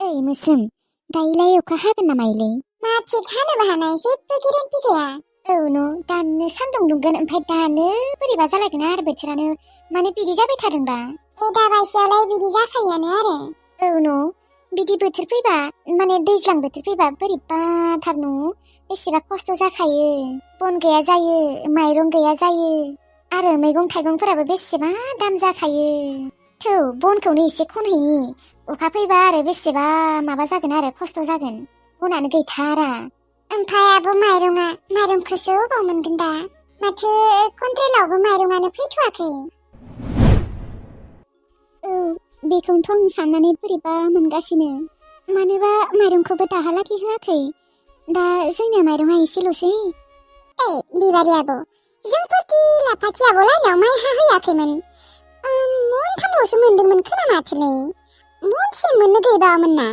ओइ मोस्रोम दायोलाय अखा हागोन ना माइलै? मा थिग हानोबो हानाय जेबो गेरेन्टि गैया। औ दानो सान्दुं दुंगोन ओमफ्राय दानो बोरैबा जालायगोन आरो बोथोरानो माने बिदि जाबाय थादोंबा। दा बायसेयावलाय बिदि जाखायोआनो आरो। औ बिदि बोथोर फैबा माने दैज्लां बोथोर फैबा बोरैबाथार बेसेबा खस्थ' जाखायो। बन गैया जायो, माइरं गैया जायो आरो मैगं थाइगंफोराबो बेसेबा दाम जाखायो। थौ बनखौनो एसे खनहैनि अखा फैबा आरो बेसेबा माबा जागोन आरो खस्थ' जागोन। बनानो गैथारा। ओमफ्राय आब' माइरंखौसो अबाव मोनगोन दा? माथो कन्ट्रेलावबो माइरंआनो फैथ'वाखै। औ बेखौनोथ' आं साननानै बोरैबा मोनगासिनो। मानोबा माइरंखौबो दाहालागै होआखै। दा जोंनिया माइरंआ एसेल'सै। बिबारि आब' जोंफोरदि लाफाथि आब' लायनाव माइ हाहैयाखैमोन। मनथामल'सो मोनदोंमोन खोमा माथोलै। मनसे मोननो गैबावामोन ना?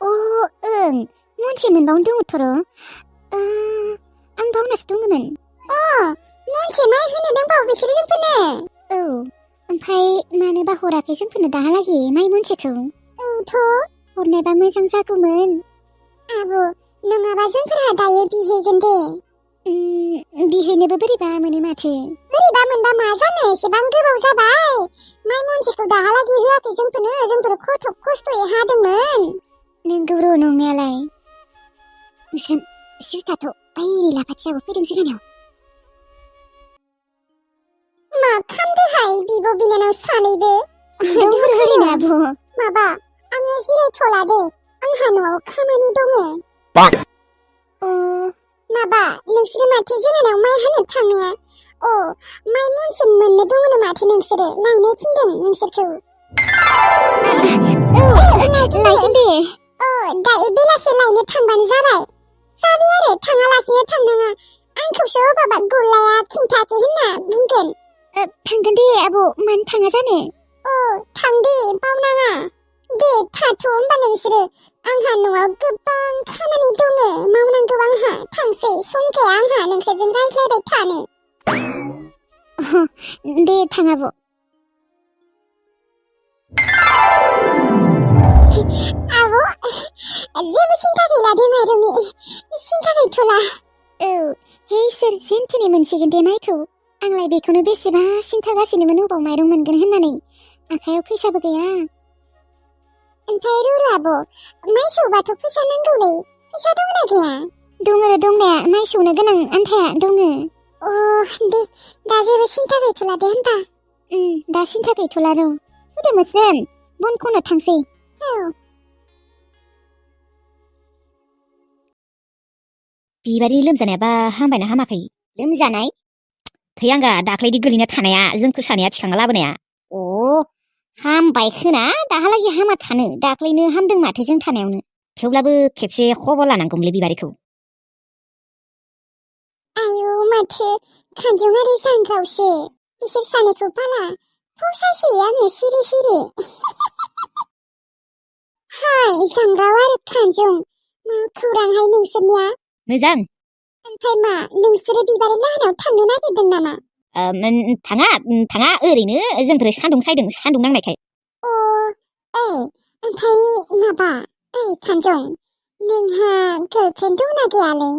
ओं मनसे मोनबावनो दङथ' र'। आं बावनासो दङमोन। मनसे माइ होनो दंबावो बिसोरो जोंफोरनो। औ ओमफ्राय मानोबा हराखै जोंफोरनो दाहालागै माइ मनसेखौ? औथ' हरनायबा मोजां जागौमोन। आब' नङाबा जोंफोरहा दायो बिहैगोन दे। बिहैनोबो बोरैबा मोनो माथो। बोरैबा मोनबा मा जानो एसेबां गोबाव जाबाय। माइ मनसेखौ दाहालागै होआखै जोंफोर खथ' खस्थ'यै हादोंमोन। नोंगौ र' नंनायालाय। मोस्रोम सिरि थाथ' बैनि लाफाथियाबो फैदों जोंहानाव। मा खामदोहाय बिब' बिनानाव सानैबो? दङ ओरैनो आब'। माबा आङो जिरायथ'ला दे, आंहा न'आव खामानि दङ। माबा नोंसोरो माथो जोंहानाव माइ हानो थाङा? माइ मनसे मोननो दङनो माथो नोंसोरो लायनो थिनदों नोंसोरखौ। लायगोन दे। दायो बेलासे लायनो थांबानो जाबाय। जाबाय आरो थाङालासिनो थांनाङा। आंखौसो अबावबा गल्लाया खिन्थायाखै होनना बुंगोन। थांगोन दे आब' मानो थाङा जानो। थां दे बावनाङा। दे थाथ' होमबा नोंसोरो। आंहा न'आव गोबां खामानि दङ मावनांगौ आंहा। थांसै सम गैया आंहा नोंसोरजों रायज्लायबाय थानो। दे थां आब'। आब' जेबो सिन्था गैला दे माइरंनि, सिन्था गैथ'ला। हे इसोर जेनथेनै मोनसिगोन दे माइखौ। आंलाय बेखौनो बेसेबा सिन्था गासिनोमोन अबाव माइरं मोनगोन होननानै। आखायाव फैसाबो गैया। ओमफ्राय रुरु आब' माइ सौबाथ' फैसा नांगौलै, फैसा दंना गैया? दङ दंनाया माइ सौनो गोनां आन्थाया दङ। दे दा जेबो सिन्था गैथ'ला दे होमबा। दा सिन्था गैथ'ला र'। फैदो मोस्रोम बन खनो थांसै। बिबारनि लोमजानायाबा हामबायना हामाखै? लोमजानाय? थै आंगा दाख्लैदि गोलैना थानाया जोंफोर सानैया थिखांना लाबोनाया। हामबाय खोना दाहालागै हामा थानो। दाख्लैनो हामदों माथो जों थानायावनो। थेवब्लाबो खेबसे खबर लानांगौमोनलै बिबारिखौ। आयौ माथो खानजं आरो जांग्रावसो। बिसोर सानैखौ बाला फसायसोयो आङो सिरि सिरि। हाय जांग्राव आरो खानजं, मा खौरांहाय नोंसोरनिया? मोजां। ओमफ्राय मा नोंसोरो बिबारि लाहानाव थांनो नागिरदों नामा? थाङा ओरैनो जोंफोर सान्दुं सायदों, सान्दुं नांनायखाय। ओमफ्राय माबा खानजं नोंहा गार्लफ्रेन्ड दंना गैयालै?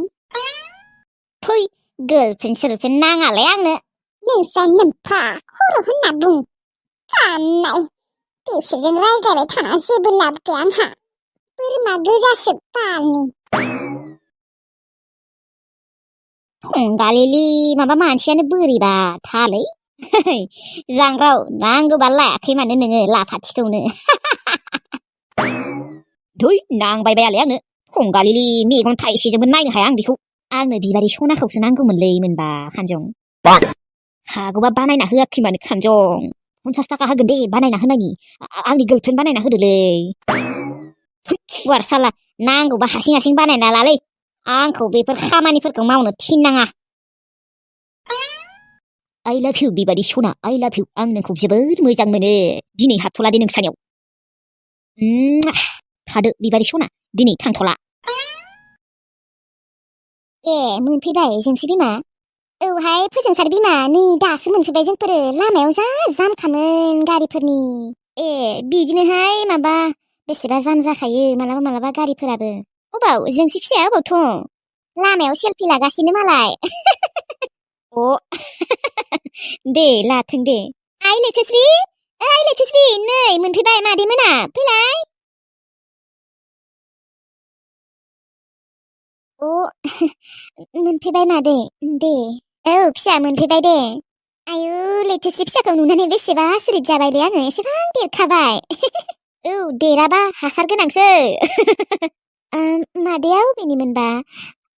थै गार्लफ्रेन्ड सोरफ्रेन्ड नाङालै आंनो। नोंस्रा नोम्फा खर' होनना बुं गाननाय। बिसोरजों रायज्लायबाय थाना जेबो लाब गैया आंहा। बोरमा गोजासो बालनि। थंगालिलि माबा मानसियानो बोरैबा थालै। जांग्राव नांगौबा लायाखै मानो नोङो लाफाथिखौनो। धुइ नांबायबायालै आंनो। थंगालिलि मेगन थाइसेजोंबो नायनो हाया आं बेखौ। आंनो बिबारि सनाखौसो नांगौमोनलै मोनबा खानजं। हागौबा बानायना होआखै मानो खानजं। 50 थाखा होगोन दे बानायना होनायनि। आंनि गार्लफ्रेन्ड बानायना होदोलै। सुवार साला नांगौबा हारसिं हारसिं बानायना लालै। आंखौ बेफोर खामानिफोरखौ मावनो थिननाङा। आइ लाभ इउ बिबारि सना, आइ लाभ इउ। आं नोंखौ जोबोद मोजां मोनो। दिनै हाबथ'ला दे नोंसानियाव। थादो बिबारि सना, दिनै थांथ'ला। मोनफैबाय जोंसि बिमा? औहाय फोजोंसार बिमा, नै दासो मोनफैबाय जोंफोरो। लामायाव जा जामखामोन गारिफोरनि। बिदिनोहाय माबा बेसेबा जाम जाखायो मालाबा मालाबा गारिफोराबो। अबाव जोंसि फिसाया अबावथ'? लामायाव सेलफि लागासिनो मालाय। अ दे लाथों दे। आइ लैथोस्रि ओइ लैथोस्रि नै मोनफैबाय मादै मोना फैलाय। अ मोनफैबाय मादै दे। औ फिसा मोनफैबाय दे। आयु लैथोस्रि फिसाखौ नुनानै बेसेबा आसरित जाबायलै आङो एसेबां देरखाबाय। औ देराबा हासार गोनांसो। मादैया अबेनिमोनबा?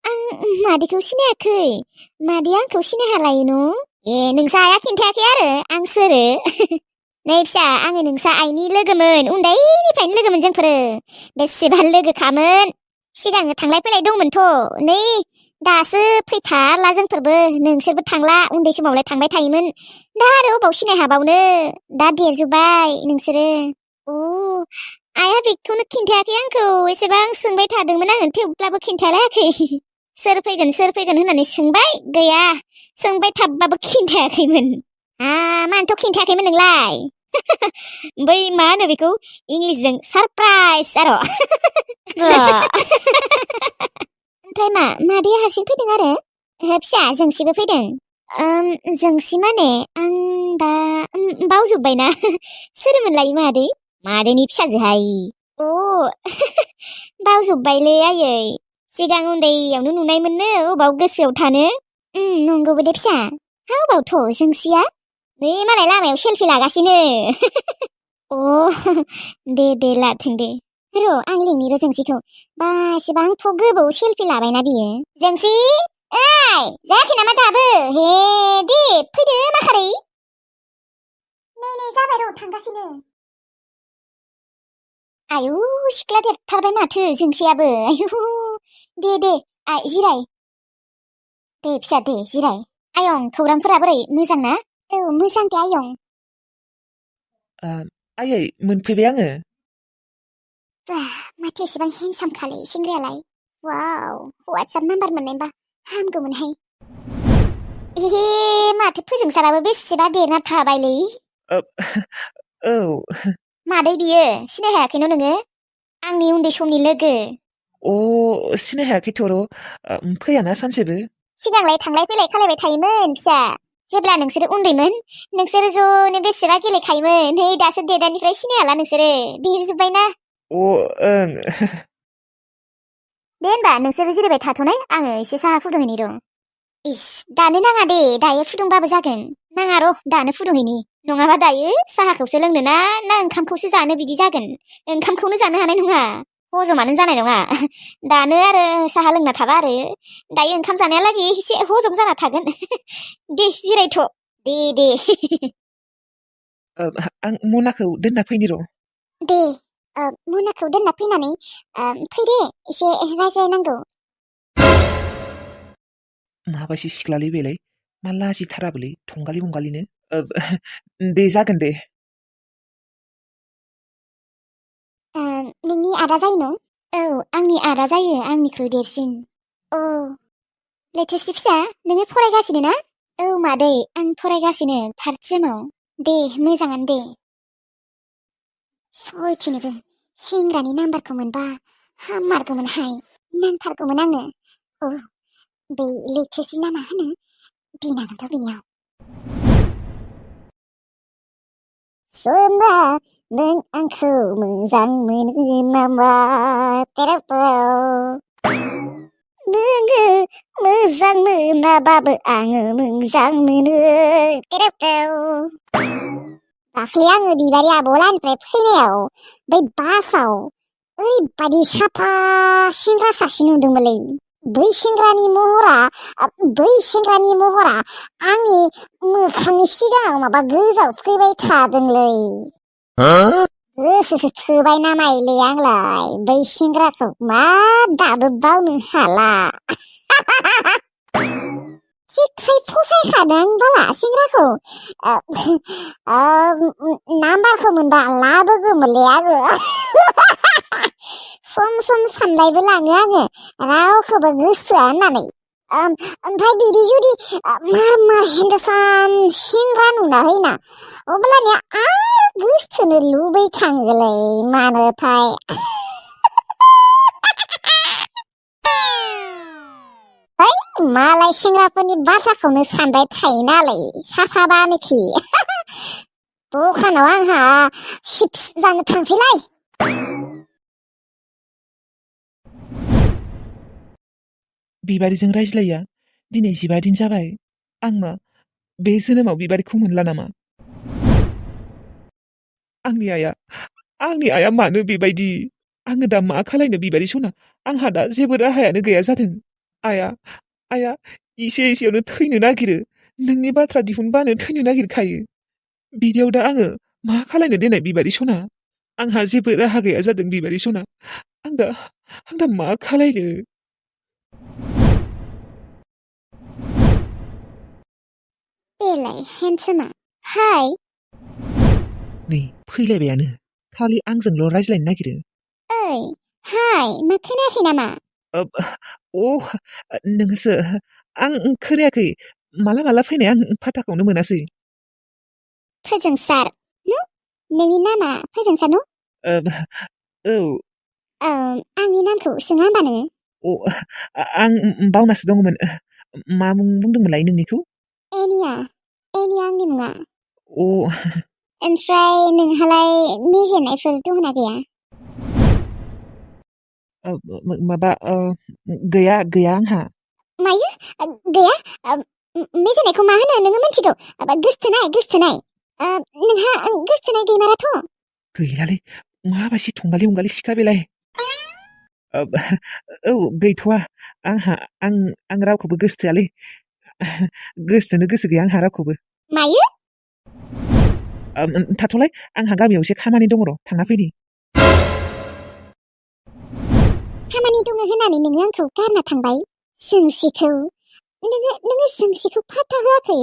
आं मादैखौ सिनायाखै। मादैया आंखौ सिनायहालायो न'? ए नोंसा आइया खिन्थायाखै आरो आं सोरो? नै फिसा आङो नोंसा आइनि लोगोमोन उन्दैनिफ्रायनो लोगोमोन जोंफोरो। बेसेबा लोगोखामोन। सिगाङो थांलाय फैलाय दंमोनथ'। नै दासो फैथारला जोंफोरबो नोंसोरबो थांला उन्दै समावलाय थांबाय थायोमोन। दा आरो अबाव सिनाय हाबावनो दा देरजोब्बाय नोंसोरो। अ आइया बेखौनो खिन्थायाखै आंखौ एसेबां सोंबाय थादोंमोन आङो थेवब्लाबो खिन्थालायाखै। सोर फैगोन होननानै सोंबाय गैया सोंबाय थाबबाबो खिन्थायाखैमोन। मानोथ' खिन्थायाखैमोन नोंलाय? बै मा होनो बेखौ इंलिसजों सारप्राइज आरो। ओमफ्राय मादैया हारसिं फैदों आरो? फिसा जोंसिबो फैदों। जोंसि माने आं दा बावजोब्बायना सोरमोनलाय मादै? मादैनि फिसाजोहाय। अ बावजोब्बायलै आयै सिगां उन्दैयावनो नुनायमोननो अबाव गोसोआव थानो। नंगौबो दे फिसा। अबावथ' जोंसिया? नै मालाय लामायाव सेलफि लागासिनो। अ दे लाथों दे। र' आं लिंनि र' जोंसिखौ। बा एसेबांथ' गोबाव सेलफि लाबायना बियो। जोंसि ओइ जायाखै नामा दाबो? हे दे फैदो माखारै। नै जाबाय र' थांगासिनो। आयु सिख्ला देरथारबाय माथो जोंसियाबो। आयु दे जिराय। दे फिसा दे जिराय। आयं खौरांफोरा बोरै मोजां ना? औ मोजां दे आयं। आयै मोनफैबाय आङो। बा माथो एसेबां हेन्डसाम खालै सेंग्रायालाय। वाव वाट्सएप नाम्बार मोननायबा हामगौमोनहाय। ए माथो फोजोंसाराबो बेसेबा देरना थाबायलै। औ मादै बियो सिनाय हायाखै न' नोङो? आंनि उन्दै समनि लोगो। सिनाय हायाखैथ' र' फैयाना सानसेबो। सिगांलाय थांलाय फैलाय खालायबाय थायोमोन फिसा। जेब्ला नोंसोरो उन्दैमोन नोंसोरो ज'नो बेसेबा गेलेखायोमोन। नै दासो देरनायनिफ्राय सिनायहाला नोंसोरो देरजोब्बायना। ओं। दे होनबा नोंसोरो जिरायबाय थाथ'नाय आङो एसे साहा फुदुंहैनि र'। इस दानो नाङा दे दायो फुदुंबाबो जागोन। नाङा र' दानो फुदुंहैनि। नङाबा दायो साहाखौसो लोंनो ना ओंखामखौसो जानो बिदि जागोन। ओंखामखौनो जानो हानाय नङा। हजमानो जानाय नङा। दानो आरो साहा लोंना थाबा आरो दायो ओंखाम जानायालागै एसे हजम जाना थागोन। दे जिरायथ' दे। आं मनाखौ दोनना फैनि र'। दे मनाखौ दोनना फैनानै फैदे एसे रायज्लायनांगौ। माबायसि सिख्लालै बेलाय मा लाजिथाराबोलै थंगालि मंगालिनो। दे जागोन दे। नोंनि आदा जायो न'? औ आंनि आदा जायो आंनिख्रुइ देरसिन। अ लैथोस्रि फिसा नोङो फरायगासिनो ना? औ मादै आं फरायगासिनो थार्ड सेमाव। दे मोजाङानो दे। सयथिनोबो सेंग्रानि नाम्बारखौ मोनबा हामारगौमोनहाय नांथारगौमोन आंनो। औ बै लैथोस्रि ना मा होनो बिनांगोनथ' बिनियाव। सना नों आंखौ मोजां मोनो नामा? नोङो मोजां मोनाबाबो आङो मोजां मोनो। दाख्लै आङो बिबारि आब'लानिफ्राय फैनायाव बै बासाव ओरैबादि साफा सेंग्रा सासे नुदोंमोनलै। बै सेंग्रानि महरा आंनि मोखांनि सिगाङाव माबा गोजाव फैबाय थादोंलै। गोसोसो थोबाय नामायोलै आंलाय बै सेंग्राखौ मा दाबो बावनो हाला। थिगसे फसायखादों बाला सेंग्राखौ। नाम्बारखौ मोनबा लाबोगौमोनलै आङो। सम सानलायबो लाङो आङो रावखौबो गोसोआ होननानै। ओमफ्राय बिदि जुदि मार हेन्डसाम सेंग्रा नुना होयोना अब्लानिया आरो गोसथोनो लुबैखाङोलै मानोथाय मालाय सेंग्राफोरनि बाथ्राखौनो सानबाय थायो नालाय साखाबानोखि दखानाव आंहा चिप्स जानो थांसैलाय बिबारिजों रायज्लाया दिनै 15 दिन जाबाय आं मा बे जोनोमाव बिबारिखौ मोनला नामा आंनि आइया मानो बेबायदि आङो दा मा खालायनो बिबारि सना आंहा दा जेबो राहायानो गैया जादों आइया इसे इसेयावनो थैनो नागिरो नोंनि बाथ्रा दिहुनबानो थैनो नागिरखायो बिदियाव दा आङो मा खालायनो देनाय बिबारि सना आंहा जेबो राहा गैया जादों बिबारि सना आं दा मा खालायनो बेलाय हेन्डसमा हाय नै फैलायबायानो खालि आंजोंल' रायज्लायनो नागिरो ओइ हाय मा खोनायाखै नामा नोंसो आं खोनायाखै माला फैनाय आं फाथाखौनो मोनासै फोजोंसार नोंनि नामा फोजोंसार न औ आंनि नामखौ सोङा होमबा नोङो आं बावनासो दङमोन मा मुं बुंदोंमोनलाय नोंनिखौ एनिया आंनि मुङा अ ओमफ्राय नोंहालाय मिजेननायफोर दंना गैया माबा गैया आंहा मायो गैया मिजेननायखौ मा होनो नोङो मिथिगौ गोसथोनाय नोंहा गोसथोनाय गैमाराथ' गैलालै माबायदि थंगालि अंगालि सिख्ला बेलाय औ गैथ'वा आं रावखौबो गोसथोआलै गोसथोनो गोसो गैया आंहा रावखौबो मायो थाथ'लाय आंहा गामियाव एसे खामानि दङ र' थांना फैनि खामानि दङ होननानै नोङो आंखौ गारना थांबाय जोंसिखौ नोङो जोंसिखौ फात्ता होआखै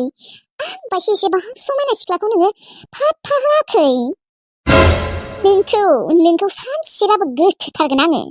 आं बायदि एसेबां समायना सिख्लाखौ नोङो फात्ता होआखै नोंखौ सानसेबाबो गोसथोथारगोन आङो